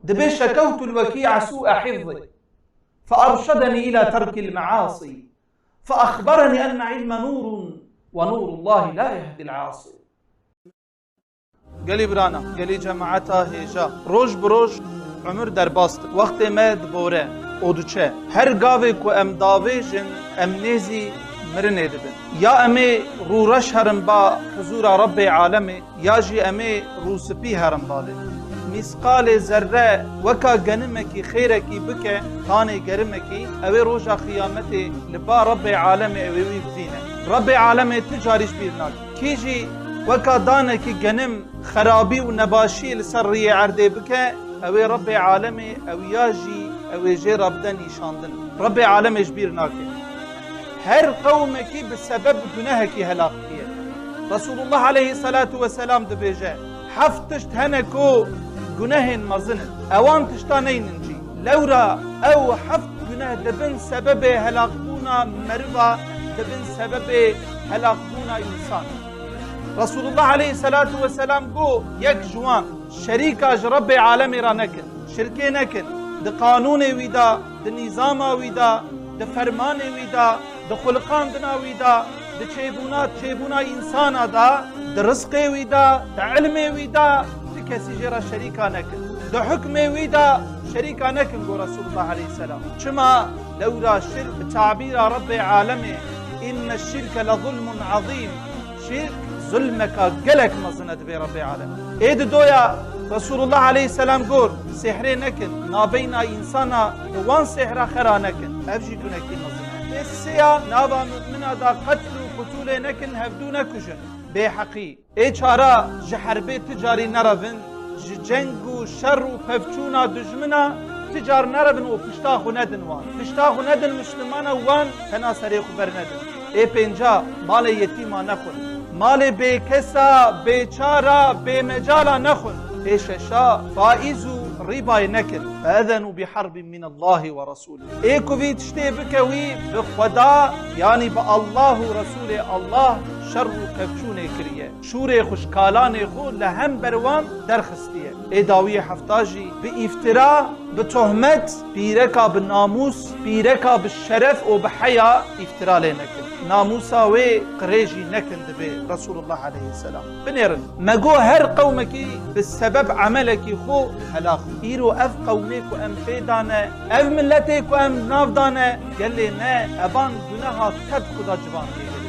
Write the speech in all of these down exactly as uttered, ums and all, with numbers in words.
Dibê şekewtul wekî'a sû'e hifzî, fe erşedeni îlâ terkil me'asî, fe exbereni enne ilme nûrun ve nûrullâhi lâ yehdil asî. Gelî birana, gelî cemaeta hêja, roj bi roj umir derbas dibe. Wextê me dibore û diçe. Her gavê ku em davêjin, em nêzî mirinê dibin. Ya em ê rûreş herin ba huzûra Rebbê Alemê, ya jî em ê rûspî herin balê. Mîsqalê zerre weka genimekî xêrekî bike, tanê gerimekî, ew ê roja qiyametê li ba Rebbê Alemê ew ê wî bivîne. Rebbê Alemê tu carî ji bîr nake. Kî jî weka danekî genim xerabî û nebaşiyê li ser riyê erdê bike, ew ê Rebbê Alemê ew ya jî ew ê jê re bide nîşandin. Rebbê Alemê ji bîr nake. Her qewmekî bi sebeb gunehekî helaq diye. Resulullah aleyhissalatu vesselam dibêje, heft tişt hene ku gunehên mezin in. Ewan tişta neynin cî. Lewra ew heft guneh dibin sebebê helaqbûna meriva, dibin sebebê helaqbûna însan. Resulullah aleyhissalatu vesselam got, yek ji wan şerîka ji Rebbê Alemê re nekin, şirkê nekin, di qanûnê wî de, di nîzama wî de, di fermanê wî de, di xuliqandina wî de, di çêbûna, çêbûna însana de, di rizqê wî de, di ilmê wî de, ti kesî jê re şerîka nekin. Di hukmê wî de şerîka nekin, got Resulullah aleyhisselam. Çima? Lewra şirk bi tabîra Rebbê Alemê, inne şirke le zulmun azîm. Şirk zulmeka gelek mezin e dibê Rebbê Alem. Ê di doya Resulullah aleyhisselam got, sêhrê nekin, nabeyna însana bi wan sêhra xera nekin. Ev jî gunekî mezin e. Ê sêya nava mumina da qetl û qutûlê nekin, hevdû nekujin. Bêheqî. Ê çara ji herbê ti carî nerevin, ji ceng û şer û pevçûna dijmina ti car nerevin û pişta xwe nedin wan. Pişta xwe nedin Mislimana wan, tena serê xwe bernedin. Ê pênca, malê yetîma nexwin. Malê bêkesa, bêçara, bêmecala nexwin. Ê şeşa, faîz û rîbayê nekin. Feezenû bi harbin min Allahi ve Rasulih. Ê ku vî tiştê bike wî bi Xweda, yanî bi Allah û Resulê Allah şer û pevçûnê kiriye. Şûrê xwe ji kalanê xwe li hember wan derxistiye. Ê dawiyê hefta jî bi îftira, bi tohmet, pîreka bi namûs, pîreka bi şeref û bi heya îftira lê nekin. Namûsa wê qirê jî nekin dibê Resulullah aleyhisselam. Binêrin. Me got her qewmekî bi sebeb emelekî xwe helaq. Îro ev qewmê ku em pê dane, ev miletê ku em nav dane, gelê me evan guneha tev xwe da civan tê gelê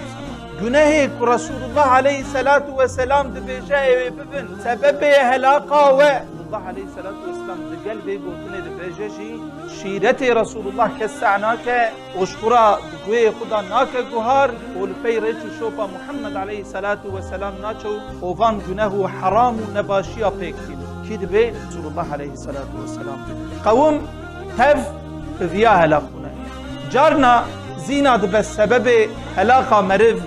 Gunehê ku Resulullah aleyhisselatu vesselam dibêje ew ê bibin sebebê helaqa we, Resulullah aleyhisselatu vesselam digel vê gotinê dibêje jî, şîretê Resulullah kes seh nake û ji xwe re di guhê xwe de nake guhar û li pey rêç û şopa Muhammed aleyhisselatu vesselam naçe û van guneh û heram û nebaşiya pêk tînin. Kî dibê? Resulullah aleyhisselatu vesselam. Qewim tev bi viya helaq bûne. Carna zîna dibe sebebê helaqa meriv,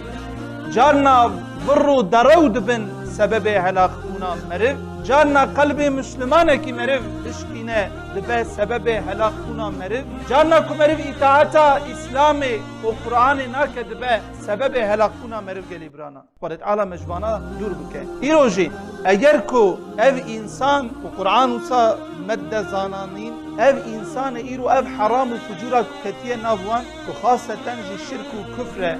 carna vir û derew dibin sebebê helaqbûna meriv, carna qelbê Mislimanekî meriv dişkîne dibe sebebê helaqbûna meriv, carna ku meriv îtaeta Îslamê û Qur'anê nake dibe sebebê helaqbûna meriv gelî birana. Xwedê Teala me ji vana dûr bike. Îro jî eger ku ev însan û Qur'an wisa me dide zananîn, ev însanê îro ev heram û fucûra ku ketiye nav wan, ku xaseten jî şirk û kufr e,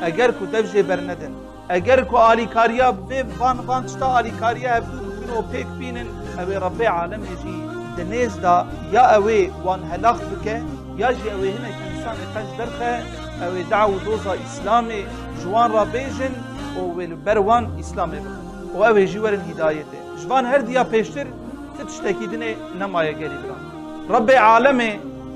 eger ku dev jê bernedin, eger ku alîkariya bi vê van, van tişta alîkariya hevdû bikin û pêk bînin, ew ê Rebbê Alemê jî di nêz de ya ew ê wan helaq bike, ya jî ew ê hinek însanê qenc derxe, ew ê daw û doza Îslamê ji wan re bêjin û wê li ber wan Îslamê bixin û ew ê jî werin hîdayetê. Ji van her diya pêştir ti tiştekî dinê nemaye gelî bira. Rebbê Alemê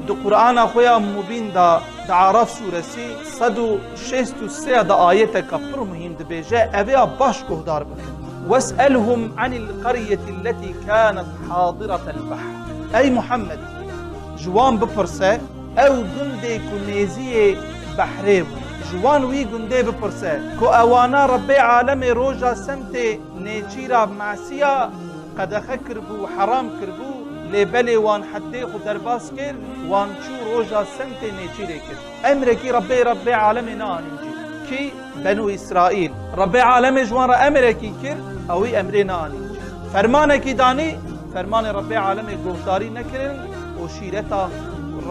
di Qur'ana xwe ya mubîn de, di Araf sûresî sed û şêst û sê de ayeteka pir muhîm dibêje, ev ê ya baş guhdar bikin. Wes'elhum anil qaryeti lletî kanet hadiretel behr. Ey Muhammed, ji wan bipirse, ew gundê ku nêziyê behrê bû. Ji wan wî gundê bipirse, ku ewana Rebbê Alemê roja semtê nêçîra masiya qedexe kiribû, heram kiribû, lê belê wan heddê xwe derbas kir, wan çû roja semtê nêçîrê kir. Emrekî Rebbê, Rebbê Alemê neanîn cî. Kî? Benû Îsraîl. Rebbê Alemê ji wan re emrekî kir, ew wî emrê neanîn cî. Fermanekî danî, fermanê Rebbê Alemê guhdarî nekirin û şîreta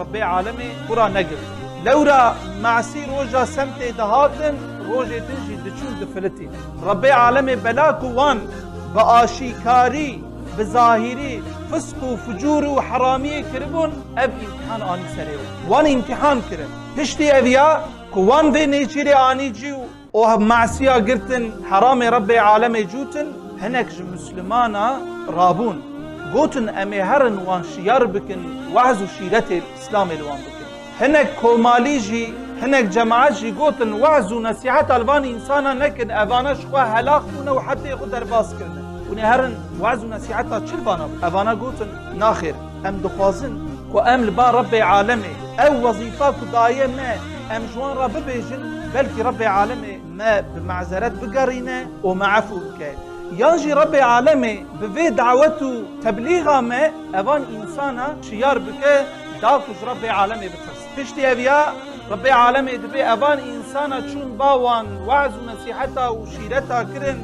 Rebbê Alemê xwe ra negirt. Lewra masî roja semtê dihatin, rojê din jî diçûn difilitîn. Rebbê Alemê bela ku wan bi aşîkarî, bi zahîrî, fisk û fucûr û heramiyê kiribûn, ev îmtihan anî serê wan. Wan îmtihan kirin. Piştî ev ya ku wan vê nêçîrê anî cî û û masiya girtin, heramê Rebbê Alemê cûtin, hinek ji Mislimana rabûn. Gotin, em ê herin wan şiyar bikin, waz û şîretê Îslamê li wan bikin. Hinek komalî jî, hinek cemaet jî gotin, waz û nesîheta li van însana nekin, evana ji xwe helaq bûne û heddê xwe derbas kirine. Hûn ê herin waz û nesîheta çi li vana bikin? Evana gotin, naxêr, em dixwazin ku em li ba Rebbê Alemê ew wezîfa ku daye me, em ji wan re bibêjin, belkî Rebbê Alemê me bi mazeret bigerîne û me efû bike. Yan jî Rebbê Alemê bi vê dawet û teblîxa me evan însana şiyar bike, da ku ji Rebbê Alemê bitirsin. Piştî ev ya, Rebbê Alemê dibê evan însana çûn ba wan waz û nesîheta û şîreta kirin,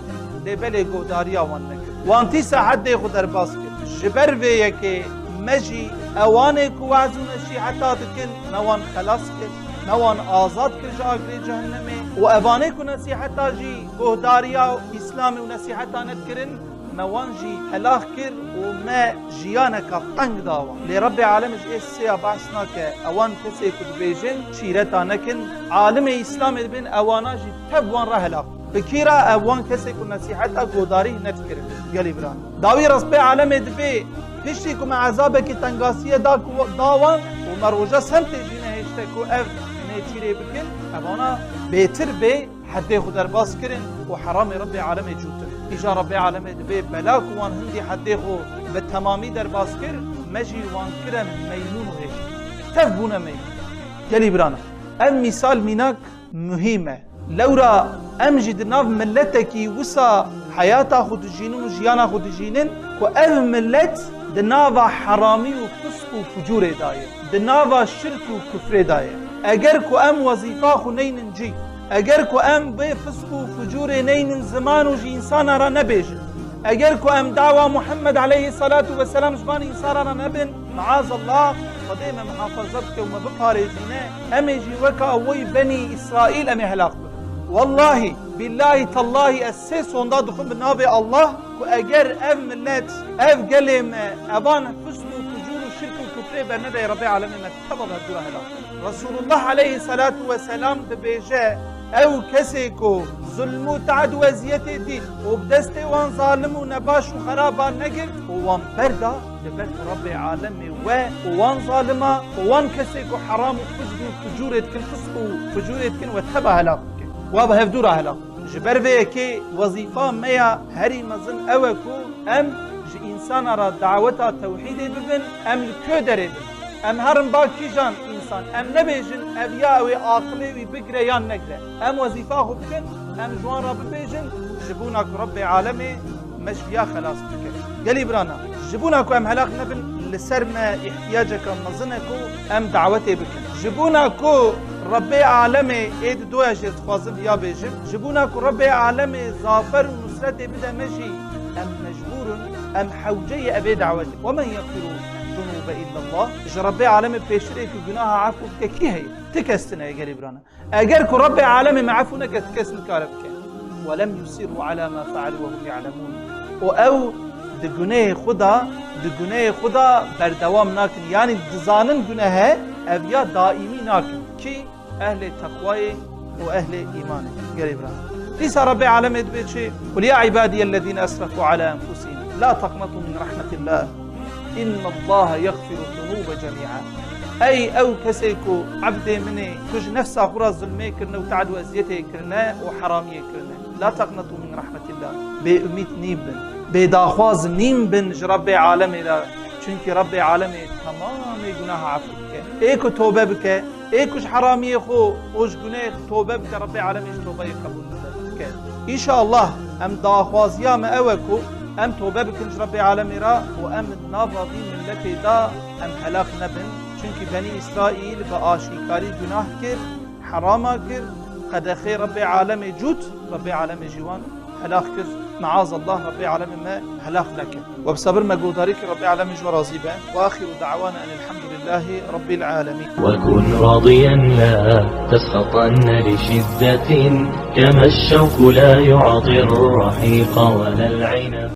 lê belê guhdariya wan nekir. Wan dîsa heddê xwe derbas kir. Ji ber vê yekê me jî ewanê ku waz û nesîheta dikin, me wan xelas kir. Me wan azad kir ji agirê cehennemê û evanê ku nesîheta jî guhdariya Îslamê û nesîheta nedikirin, me wan jî helax kir û me jiyaneka teng da wan. Lê Rebbê Alemê ji ê sêya behs nake, ewan kesê ku dibêjin şîreta nekin, alimê Îslamê dibên ewana jî tev wan re helax. Bi kî re? Ev wan kesê ku nesîheta guhdarî nedikirin. Gelî biran. Dawî Rebbê Alemê dibê, piştî ku me ezabekî tengasiyê da ku, da wan û me roja semtê jî nehêşte ku ev nêçîrê bikin, evana bêtir bê heddê xwe derbas kirin û heramê Rebbê Alemê cûtin. Îja Rebbê Alemê dibê bela ku wan hindî heddê xwe bi temamî derbas kir, me jî wan kire meymûn û hêşt. Tev bûne meymûn. Gelî birana. Ev mîsal mînak muhîm e. Lewra em jî di nav miletekî wisa heyata xwe dijînin û jiyana xwe dijînin ku ev milet di nava heramî û fisk û fucûrê de ye. Di nava şirk û kufrê de ye. Eger ku em wezîfa xwe neynin cî, eger ku em bê fisk û fucûrê neynin ziman û ji însana re nebêjin, eger ku em dawa Muhammed aleyhisselatu vesselam ji van însana re nebin, maazallah, Xwedê me muhafaza bike û me biparêzîne, em ê jî weka wî Benî Îsraîl em ê helaq bibin. Wellahî, billahî, tellahî ez sê sonda dixwim bi navê Allah ku eger ev milet, ev gelê me, evan fisk û fucûr û şirk û kufrê bernedayê Rebbê Alemê me teva bi hevdû re helaq. Resulullah aleyhisselatu vesselam dibêje, ew kesê ku zulm û te'd û eziyetê dît û bi destê wan zalim û nebaş û xeraban negirt û wan berda, li ber ku Rebbê Alemê we û wan zalima û wan kesê ku heram û fisk û fucûrê dikin, fisk û fucûrê dikin, we teva helaq bike. Wa bi hevdû re helaq. Ji ber vê yekê wezîfa me ya herî mezin ew e ku em ji însana re daweta tewhîdê bibin, em li ku derê bin. Em herin ba kîjan însan, em nebêjin ev ya ew ê aqilê wî bigire yan negire. Em wezîfa xwe bikin, em ji wan re bibêjin, ji bona ku Rebbê Alemê me ji viya xelas bike. Gelî birana, ji bona ku em helaq nebin, li ser me îhtiyaceke mezin e ku em dawetê bikin. Ji bona ku Rebbê Alemê ê di doya jê dixwazim viya bêjim, ji bona ku Rebbê Alemê zafer û nusretê bide me jî, em mecbûr in, em hewceyê evê dawetê. Ve men yagfiru zunûbe illallah. Ji Rebbê Alemê pêştirê ku gunaha efû bike kî heye? Ti kes tine ye gelî birana. Eger ku Rebbê Alemê me efû neke, ti kes nikare bike. Ve lem yusirru ala ma fealû ve hum ya'lemûn. Û ew di gunehê xwe de, di gunehê xwe de berdewam nakin. Yanî dizanin guneh e, ev ya daîmî nakin. Kî? Ehlê teqwayê û ehlê îmanê. Gelê bira. Dîsa Rebbê Alemê dibê çi? Qul ya ibadiyellezîne esrefû ala enfusihim la teqnetû min rehmetillah. Innallaha yagfiru zunûbe cemî'a. Ey ew kesê ku ebdê min ê, ku ji nefsa xwe re zulmê kirine û te'd û eziyetê kirine û heramiyê kirine. La teqnetû min rehmetillah. Bêumîd nîn bin. Bêdaxwaz nîn bin ji Rebbê Alemê re. Çunkî Rebbê Alemê temamê gunaha efû dike. Ê ku tobe bike, ê ku ji heramiyê xwe û ji gunehê xwe tobe bike, Rebbê Alemê ji tobeyê qebûl dike. Înşallah em daxwaziya me ew e ku em tobe bikin ji Rebbê Alemê re û em di nava vî miletê de em helaq nebin. Çunkî Benî Îsraîl bi aşîkarî gunah kir, herama kir, qedexê Rebbê Alemê cût, Rebbê Alemê jî wan helaq kir. Meazallah, Rabbê Alemê me helak neke. We bi sebir me guhdarî kir, Rabbê Alemê ji we razî be. Ve axiru da'wana enil hamdulillahî Rabbil Alemîn. وكن راضيا لا تسخطن لشدة كما الشوك لا يعطي الرحيق ولا العنب